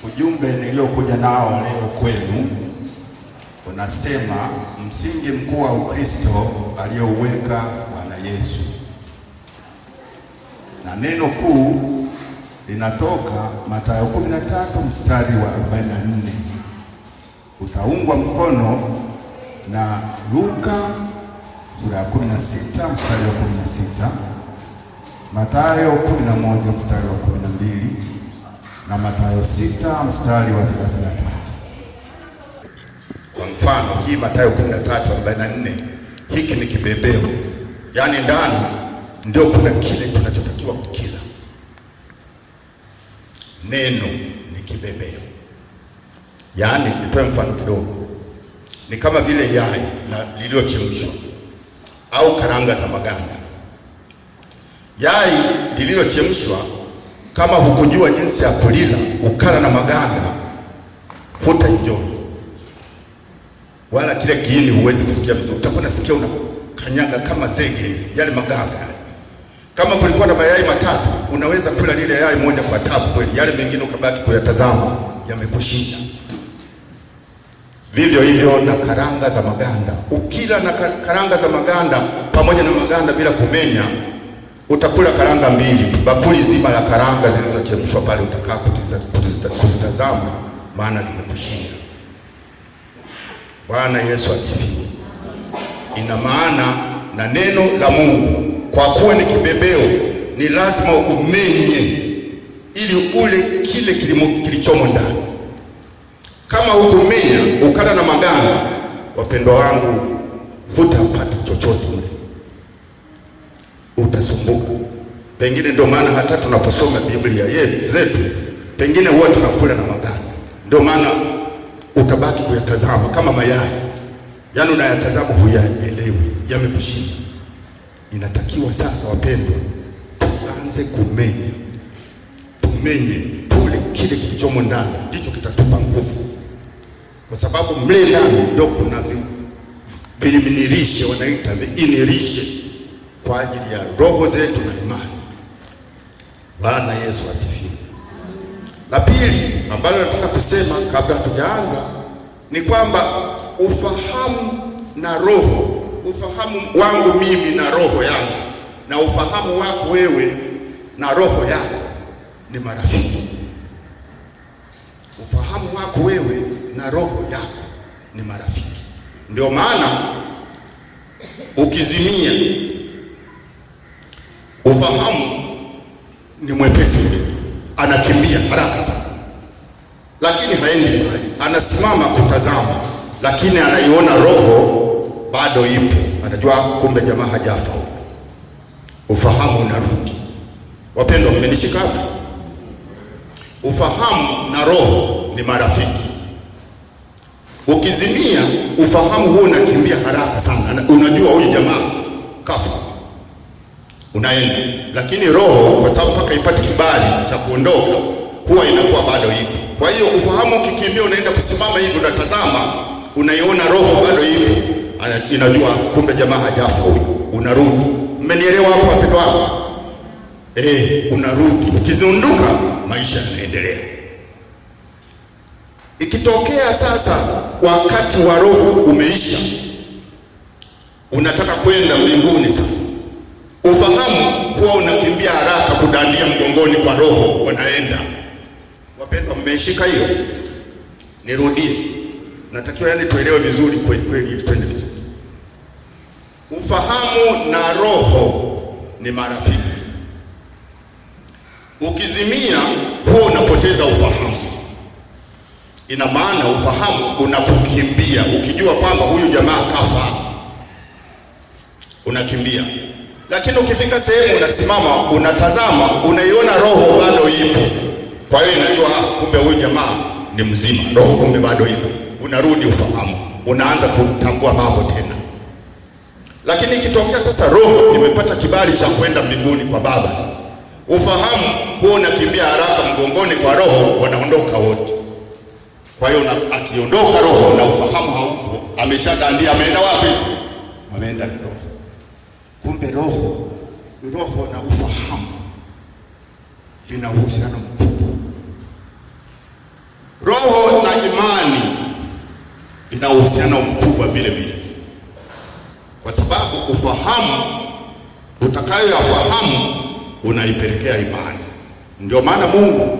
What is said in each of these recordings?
Ujumbe niliokuja nao leo kwenu unasema msingi mkuu wa Ukristo aliyouweka Bwana Yesu, na neno kuu linatoka Mathayo 13 mstari wa 44, utaungwa mkono na Luka sura ya 16 mstari wa 16, Mathayo 11 mstari wa 12 na Mathayo 6 mstari wa 33. Kwa mfano hii Mathayo 13:44, hiki ni kibebeo, yaani ndani ndio kuna kile tunachotakiwa kukila. Neno ni kibebeo, yaani nitoe mfano kidogo, ni kama vile yai lililochemshwa au karanga za maganda. Yai lililochemshwa kama hukujua jinsi ya kulila ukala na maganda, hutaenjoy wala kile kiini huwezi kusikia vizuri, utakuwa nasikia unakanyaga kama zege hivi, yale maganda yale. Kama kulikuwa na mayai matatu, unaweza kula lile yai moja kwa tabu kweli, yale mengine ukabaki kuyatazama, yamekushinda. Vivyo hivyo na karanga za maganda, ukila na karanga za maganda pamoja na maganda bila kumenya, utakula karanga mbili, bakuli zima la karanga zilizochemshwa pale, utakaa kuzitazama, maana zimekushinda. Bwana Yesu asifiwe. Ina maana na neno la Mungu kwa kuwa ni kibebeo, ni lazima umenye ili ule kile kilichomo ndani. Kama hukumenya ukala na maganda, wapendwa wangu, hutapata chochote mle, utasumbuka. Pengine ndio maana hata tunaposoma Biblia zetu, pengine huwa tunakula na maganda. Ndio maana utabaki kuyatazama kama mayai, yaani unayatazama huyaelewi, yamekushinda. Inatakiwa sasa, wapendwa, tuanze kumenya, tumenye, tule kile kilichomo ndani, ndicho kitatupa nguvu, kwa sababu mle ndani ndio kuna viinirishe, wanaita viinirishe kwa ajili ya roho zetu na imani. Bwana Yesu asifiwe. La pili ambalo nataka kusema kabla hatujaanza ni kwamba ufahamu na roho, ufahamu wangu mimi na roho yangu na ufahamu wako wewe na roho yako ni marafiki. Ufahamu wako wewe na roho yako ni marafiki. Ndio maana ukizimia, ufahamu ni mwepesi, anakimbia haraka sana, lakini haendi mbali, anasimama kutazama, lakini anaiona roho bado ipo, anajua kumbe jamaa hajafa huko. Ufahamu unarudi. Wapendwa, mmenishika hapo? Ufahamu na roho ni marafiki. Ukizimia ufahamu huo unakimbia haraka sana, unajua huyu jamaa kafa, unaenda. Lakini roho, kwa sababu mpaka ipate kibali cha kuondoka, huwa inakuwa bado ipo. Kwa hiyo ufahamu ukikimbia, unaenda kusimama hivi, unatazama, unaiona roho bado ipo, inajua kumbe jamaa hajafa huyu, unarudi. Mmenielewa hapo wapendwa wangu? Unarudi. Ukizunduka maisha yanaendelea. Ikitokea sasa wakati wa roho umeisha, unataka kwenda mbinguni sasa, ufahamu huwa unakimbia haraka kudandia mgongoni kwa roho, wanaenda. Wapendwa, mmeshika hiyo? Nirudie, natakiwa yani tuelewe vizuri kweli kweli, ili twende vizuri. Ufahamu na roho ni marafiki. Ukizimia huwa unapoteza ufahamu. Ina maana ufahamu unakukimbia, ukijua kwamba huyu jamaa kafa, unakimbia. Lakini ukifika sehemu unasimama, unatazama, unaiona roho bado ipo. Kwa hiyo inajua kumbe huyu jamaa ni mzima, roho kumbe bado ipo. Unarudi ufahamu, unaanza kutambua mambo tena. Lakini ikitokea sasa roho imepata kibali cha kwenda mbinguni kwa Baba, sasa ufahamu huo unakimbia haraka mgongoni kwa roho, wanaondoka wote. Kwa hiyo akiondoka roho na ufahamu haupo, ameshadandia, ameenda wapi? Ameenda na roho. Kumbe roho na ufahamu vina uhusiano mkubwa. Ina uhusiano mkubwa vile vile, kwa sababu ufahamu utakayoyafahamu unaipelekea imani. Ndio maana Mungu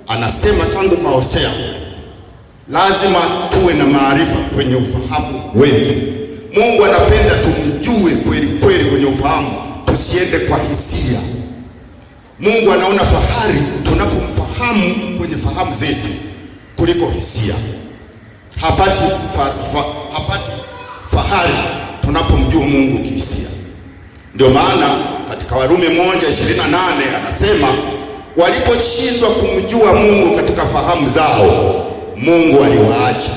anasema tangu kwa Hosea, lazima tuwe na maarifa kwenye ufahamu wetu. Mungu anapenda tumjue kweli kweli kwenye ufahamu, tusiende kwa hisia. Mungu anaona fahari tunapomfahamu kwenye fahamu zetu kuliko hisia. Hapati, hapati fahari tunapomjua Mungu kihisia. Ndio maana katika Warumi 1:28 anasema waliposhindwa kumjua Mungu katika fahamu zao, Mungu aliwaacha.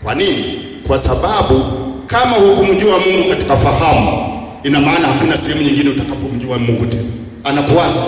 Kwa nini? Kwa sababu kama hukumjua Mungu katika fahamu, ina maana hakuna sehemu nyingine utakapomjua Mungu tena, anakuacha.